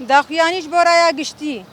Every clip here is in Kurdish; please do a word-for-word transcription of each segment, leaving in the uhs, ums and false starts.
Daxuyanî ji bo raya giştî.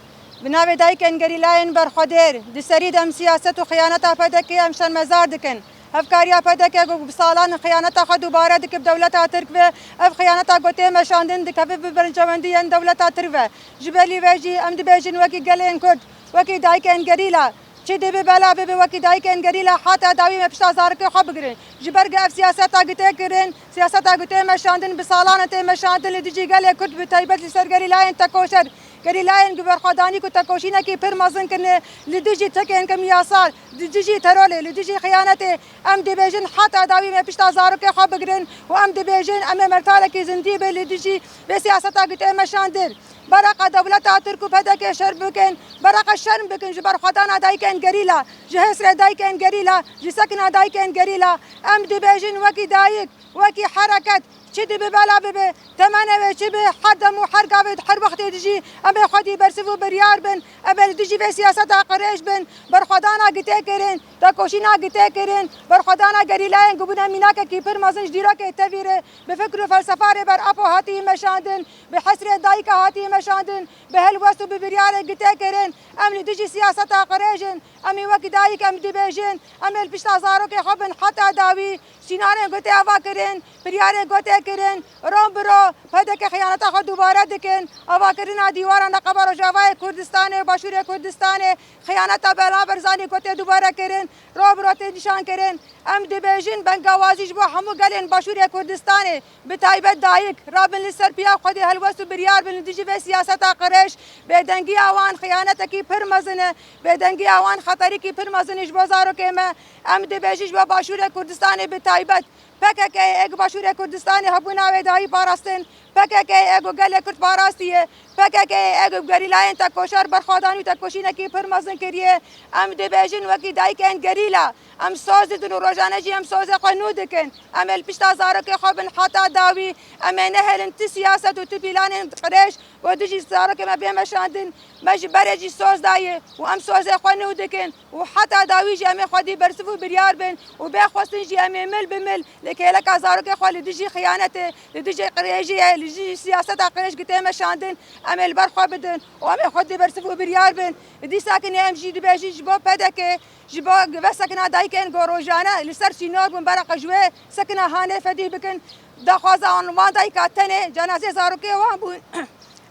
Bi navê dayikên gerîlayên berxwedêr, di serî de em siyaset û xiyaneta P D K em şermezar dikin. Hevkariya P D K ku bi salan xiyaneta xwe dubare dike bi dewleta Tirk ve, ev xiyaneta ku tê meşandin dikeve bi berncewendiyên dewleta Tirk ve. Ji belî vê jî em dibêjin wekî gelên Kurd, wekî dayikên gerîla, çi dibe bela bibe wekî dayikên gerîla heta dawî me pişta zarokê xwe bigirin. Ji ber ku ev siyaseta ku tê kirin, siyaseta ku tê meşandin, bi salan e tê meşandin li dijî gelê Kurd, bi taybet li ser gerîlayên tekoşer, gerîlayên ku berxwedanî ku tekoşînekî pir mezin kirine li dijî tekên kimyasal, li dijî terorê, li dijî xiyanetê. Em dibêjin heta dawî me pişta zarokê xwe bigirin û em dibêjin em ê mertalekî zindî be li dijî vê siyaseta ku tê meşandin. Bereqa dewleta Tirk û P D K şerm bikin, bereqa şerm bikin ji berxwedana dayikên gerîla, ji hesrê dayikên gerîla, ji sekina dayikên gerîla. Em dibêjin wekî dayik, wekî hereket, çi dibe bela bibe, temenê wê çi be, her dem û her gavê, her wextê dijî em ê xwedî bersiv û biryar bin, em ê li dijî vê siyaseta qirêj bin, berxwedana gitê kirin, tekoşîna gitê kirin, berxwedana gerîlayên ku bûne mînakekî pir mezin ji dîrokê tevî re, bi fikr û felsefa Rêber Apo hatiye meşandin, bi hesrê dayika hatiye meşandin, bi helwest û bi biryarê gitê kirin. Em li dijî siyaseta qirêj in. Em ê wekî dayik em dibêjin, em ê li pişta zarokê xwe bin heta dawî. Sînarên ku tê ava kirin, biryarên ku tê kirin, ron bi ro P D K xiyaneta xwe dubare dikin. Avakirina dîwara neqeba Rojavayê Kurdistanê û Başûrê Kurdistanê, xiyaneta Bela Barzanî ku tê dubare kirin, ro bi ro tê nîşan kirin. Em dibêjin bengawazî ji bo hemû gelên Başûrê Kurdistanê, bi taybet dayik, rabin li ser piya xwedî helwest û biryar bin li dijî vê siyaseta qirêj. Bêdengiya wan xiyanetekî pir mezin e. Bêdengiya wan xeterîkî pir mezin e ji bo zarokê me. Em dibêjin ji bo Başûrê Kurdistanê bi taybet. P K K yê ku Başûrê Kurdistanê hebûna wê dayî parastin. P K K yê ku gelê Kurd parastiye. P K K yê ku gerîlayên tekoşer berxwedan û tekoşînekî pir mezin kiriye. Em dibêjin wekî dayikên gerîla. Em soz didin û rojane jî em sozê xwe nû dikin. Em ê li pişta zarokê xwe bin heta dawî. Em ê nehêlin ti siyaset û ti pîlanên qirêj ku dijî zarokê me bê meşandin. Me ji berê jî soz daye û em sozê xwe nû dikin û heta dawî jî em ê xwedî bersiv û biryar bin û bê xwestin jî em ê mil bi mil li kêleka zarokê xwe li dijî xiyanetê, li dijî qirêjiyê, li dijî siyaseta qirêj ku tê meşandin, em ê li ber xwe bidin û em ê xwedî bersiv û biryar bin. Dîsa kinê em jî dibêjin ji bo P D K, ji bo vê sekina dayikên ku rojane li ser sînor bûn, bereqa ji wê sekina hanê fedî bikin. Daxwaza wan, wan dayika tenê cenazê zarokê wan bûn.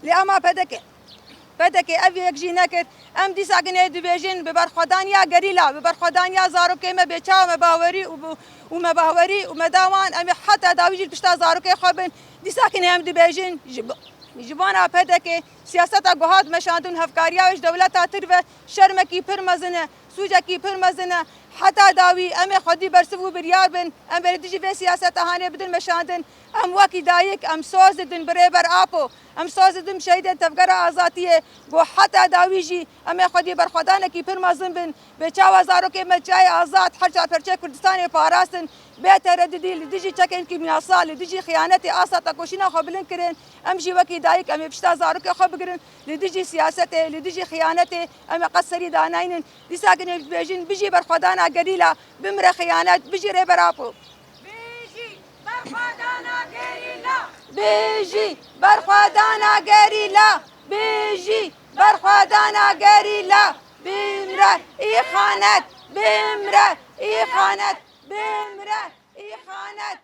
Lê ema P D K, P D K ev yek jî nekir. Em dîsa kinê dibêjin bi berxwedaniya gerîla, bi berxwedaniya zarokê me bê çawa me bawerî û bi, û me bawerî û me da wan, em ê heta dawî jî li pişta zarokê xwe bin. Dîsa kinê em dibêjin ji bo, ji bona P D K siyaseta ku hat meşandin, hevkariya wê ji dewleta Tirk ve şermekî pir mezin e. Sûcekî pir mezin e. Heta dawî em ê xwedî bersiv û biryar bin. Em ê li dijî vê siyaseta hanê bidin meşandin. Em wekî dayik, em soz didin bi Rêber Apo. Em soz didin bi şehîdên Tevgera Azatiyê. Ku heta dawî jî em ê xwedî berxwedanekî pir mezin bin. Bê çawa zarokê me çiyayê azad her çar perçeyê Kurdistanê parastin. Bê teredidî li dijî çekên kîmyasal, li dijî xiyanetê asta tekoşîna xwe bilind kirin. Em jî wekî dayik em ê pişta zarokê xwe bigirin. Li dijî siyasetê, li dijî xiyanetê em ê qet serî danaynin. Dîsa kinê dibêjin, bijî berxwedana gerîla, bimire xiyanet, bijî Rêber Apo. Bijî berxwedana gerîla! Bijî berxwedana gerîla! Bijî berxwedana gerîla! Bimre îxanet! Bimre îxanet! Bimre îxanet!